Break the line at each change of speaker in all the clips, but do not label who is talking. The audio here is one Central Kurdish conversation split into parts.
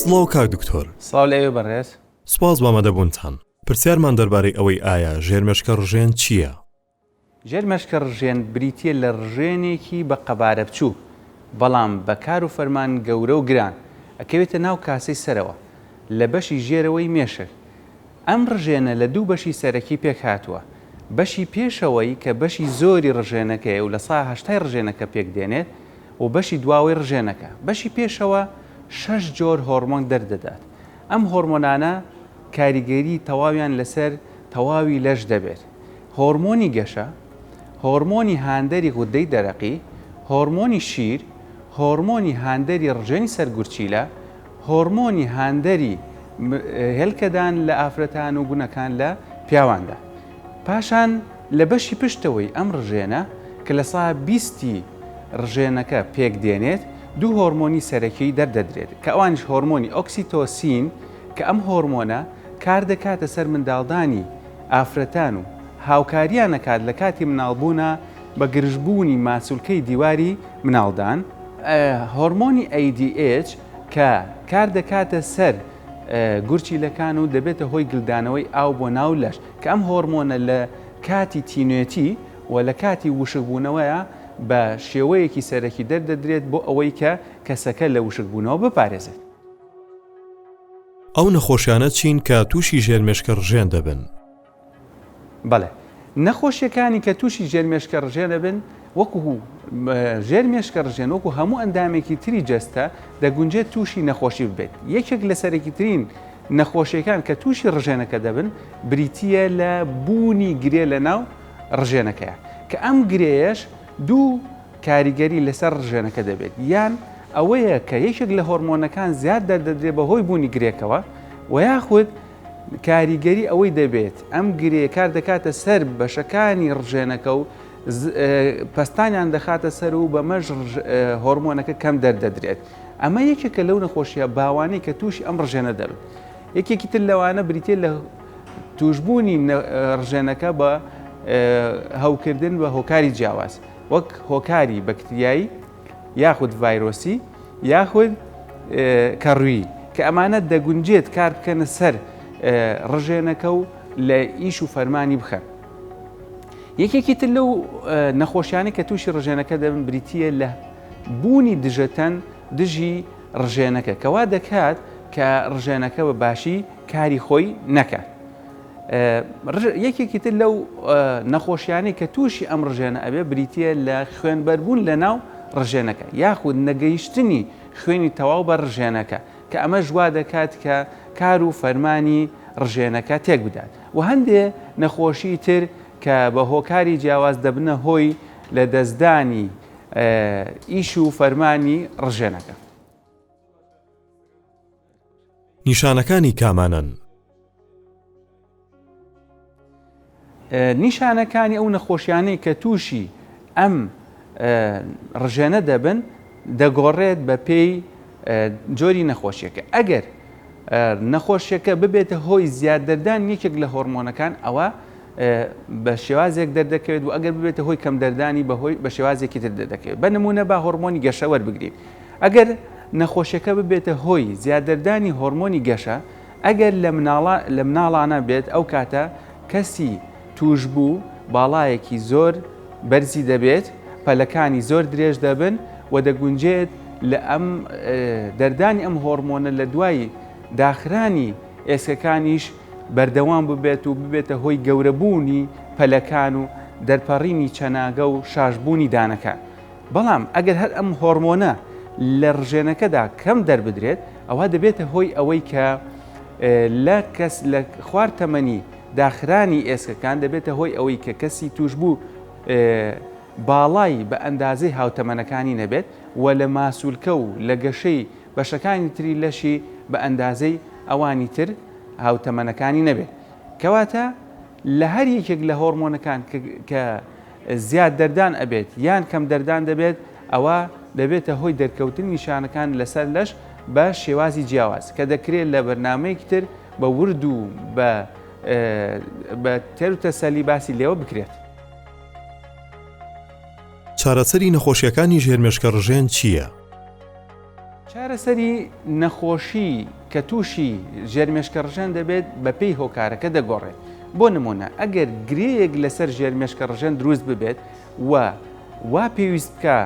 سڵاو کاک دکتۆر.
سڵاو لە ئێوەی بەڕێز.
سوپاس بۆ ئامادەبوونتان. پرسیارمان دەربارەی ئەوەی ئایا ژێرمێشکە ڕژێن چییە؟
ژێرمێشکە ڕژێن بریتییە لە ڕژێنێکی بە قەبارە بچووک، بەڵام بە کار و فەرمان گەورە و گران، ئەکەوێتە ناو کاسەی سەرەوە، لە بەشی ژێرەوەی مێشک. ئەم ڕژێنە لە دوو بەشی سەرەکی پێکهاتووە، بەشی پێشەوەی کە بەشی زۆری ڕژێنەکەیە و لە سا هەشتای ڕژێنەکە پێکدێنێت و بەشی دواوەی ڕژێنەکە. بەشی پێشەوە شەش جۆر هۆڕمۆن دەردەدات. ئەم هۆڕمۆنانە کاریگەری تەواویان لەسەر تەواوی لەش دەبێت. هۆڕمۆنی گەشە، هۆڕمۆنی هاندەری غوددەی دەرەقی، هۆڕمۆنی شیر، هۆڕمۆنی هاندەری ڕژێنی سەر گورچیلە، هۆڕمۆنی هاندەری هێلکەدان لە ئافرەتان و گونەکان لە پیاواندا. پاشان لە بەشی پشتەوەی ئەم ڕژێنە کە لە سا بیستی ڕژێنەکە پێک دێنێت، دوو هۆڕمۆنی سەرەکیی دەردەدرێت کە ئەوانیش هۆڕمۆنی ئۆکسیتۆسین کە ئەم هۆڕمۆنە کار دەکاتە سەر منداڵدانی ئافرەتان و هاوکاریان ئەکات لە کاتی مناڵبوونا بە گرژبوونی ماسولکەی دیواری مناڵدان. هۆڕمۆنی ADH کە کار دەکاتە سەر گورچیلەکان و دەبێتە هۆی گلدانەوەی ئاو بۆ ناو لەش کە ئەم هۆڕمۆنە لە کاتی تینوێتی و لە کاتی وشکبوونەوەیە بە شێوەیەکی سەرەکی دەردەدرێت بۆ ئەوەی کە کەسەکە لە وشکبوونەوە بپارێزێت.
ئەو نەخۆشیانە چین کە تووشی ژێرمێشکە ڕژێن دەبن؟
بەڵێ نەخۆشیەکانی کە تووشی ژێرمێشکە ڕژێن دەبن وەکو ژێر مێشکە ڕژێن وەکو هەموو ئەندامێکی تری جەستە دەگونجێت تووشی نەخۆشی ببێت یەکێک لە سەرەکیترین نەخۆشیەکان کە تووشی ڕژێنەکە دەبن بریتییە لە بوونی گرێ لە ناو ڕژێنەکەیە کە ئەم گرێیەش دوو کاریگەری لەسەر ڕژێنەکە دەبێت یان ئەوەیە کە یەکێک لە هۆرمۆنەکان زیاد دەردەدرێت بەهۆی بوونی گرێکەوە و یاخود کاریگەری ئەوەی دەبێت ئەم گرێ کار دەکاتە سەر بەشەکانی ڕژێنەکە و پەستانیان دەخاتە سەر و بەمەش هۆرمۆنەکە کەم دەردەدرێت. ئەمە یەکێکە لەو نەخۆشیە باوانەی کە تووشی ئەم ڕژێنە دەبن. یەکێکی تر لەوانە بریتە لە توشببوونی ڕژێنەکە بە هەوکردن بە هۆکاری جیاواز وەک هۆکاری بەکتریایی یاخود ڤایرۆسی یاخود کەڕووی کە ئەمانە دەگونجێت کار بکەنە سەر ڕژێنەکە و لە ئیش و فەرمانی بخەن. یەکێکی تر لەو نەخۆشیانەی کە تووشی ڕژێنەکە دەبن بریتییە لە بوونی دژەتەن دژی ڕژێنەکە کە وا دەکات کە ڕژێنەکە بە باشی کاری خۆی نەکات. یەکێکی تر لەو نەخۆشیانەی کە تووشی ئەم ڕژێنە ئەبێ بریتییە لە خوێنبەربوون لە ناو ڕژێنەکە یاخود نەگەیشتنی خوێنی تەواو بە ڕژێنەکە کە ئەمەش وا دەکات کە کار و فەرمانی ڕژێنەکە تێک بدات و هەندێ نەخۆشی تر کە بە هۆکاری جیاواز دەبنە هۆی لە دەستدانی ئیش و فەرمانی ڕژێنەکە.
نیشانەکانی کامانەن؟
نیشانەکانی ئەو نەخۆشیانەی کە تووشی ئەم ڕژێنە دەبن دەگۆڕێت بە پێی جۆری نەخۆشیەکە ئەگەر نەخۆشیەکە ببێتە هۆی زیاد دەردان یەکێک لە هۆرمۆنەکان ئەوە بە شێوازێک دەردەکەوێت و ئەگەر ببێتە هۆی کەم دەردانی بەهۆی بە شێوازێکی تر دەردەکەوێت بە نمونە با هۆرمۆنی گەشە وەربگرین ئەگەر نەخۆشیەکە ببێتە هۆی زیاد دەردانی هۆرمۆنی گەشە ئەگەر لە مناڵا لە مناڵانە بێت ئەو کاتە کەسی تووشبوو باڵایەکی زۆر بەرزی دەبێت، پەلەکانی زۆر درێژ دەبن و دەگونجێت لە ئەم دەردانی ئەم هۆڕمۆنە لە دوای داخرانی ئێسکەکانیش بەردەوام ببێت و ببێتە هۆی گەورەبوونی پەلەکان و دەرپەڕینی چەناگە و شاشبوونی دانەکان. بەڵام ئەگەر هەر ئەم هۆڕمۆنە لە ڕژێنەکەدا کەم دەربدرێت ئەوا دەبێتە هۆی ئەوەی کە لە کەس لە خوار تەمەنی داخرانی ئێسکەکان دەبێتە هۆی ئەوەی کە کەسی تووشبوو باڵای بە ئەندازەی هاوتەمەنەکانی نەبێت و لە ماسولکە و لە گەشەی بەشەکانی تری لەشی بە ئەندازەی ئەوانی تر هاوتەمەنەکانی نەبێت. کەواتە لە هەر یەکێک لە هۆڕمۆنەکان کە زیاد دەردان ئەبێت یان کەم دەردان دەبێت ئەوا دەبێتە هۆی دەرکەوتنی نیشانەکان لەسەر لەش بە شێوازی جیاواز کە دەکرێت لە بەرنامەیەکی تر بە ورد و بە بە تێر و تەسەلی باسی لێوە بکرێت.
چارەسەری نەخۆشیەکانی ژێرمێشکە ڕژێن چییە؟
چارەسەری نەخۆشی. کە تووشی ژێرمێشکە ڕژێن دەبێت بەپێی هۆکارەکە دەگۆڕێت. بۆ نموونە ئەگەر گرێیەک لەسەر ژێرمێشکە ڕژێن دروست ببێت و وا پێویست بکا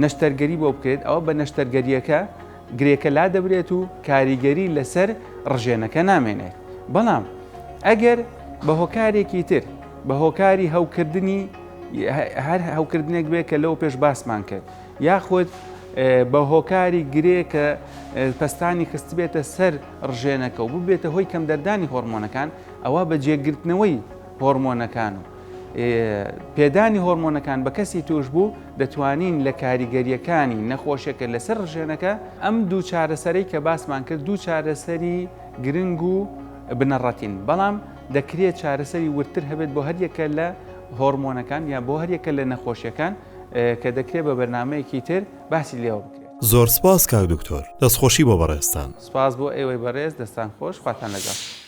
نەشتەرگەری بۆ بکرێت ئەوە بە نەشتەرگەرییەکە گرێکە لادەبرێت و کاریگەری لەسەر ڕژێنەکە نامێنێت. بەڵام ئەگەر بە هۆکارێکی تر بە هۆکاری هەوکردنی هەر هەوکردنێک بێت کە لەو پێش باسمان کرد یاخود بە هۆکاری گرێ کە پەستانی خستبێتە سەر ڕژێنەکە و ببێتە هۆی کەم دەردانی هۆرمۆنەکان ئەوە بە جێگرتنەوەی هۆرمۆنەکان و پێدانی هۆرمۆنەکان بە کەسی توش بوو دەتوانین لە کاریگەریەکانی نەخۆشیەکە لەسەر ڕژێنەکە ئەم دوو چارەسەرەی کە باسمان کرد دوو چارەسەری گرنگ و بنەڕەتین بەڵام دەکرێت چارەسەری وردتر هەبێت بۆ هەریەکە لە هۆرمۆنەکان یان بۆ هەریەکە لە نەخۆشیەکان کە دەکرێت بە بەرنامەیەکی تر باسی لێوە بکرێت.
زۆر سپاس کاک دکتۆر دەستخۆشی بۆ بەڕێزتان.
سپاس بۆ ئێوەی بەڕێز دەستان خۆش خواتان لەگەڵ.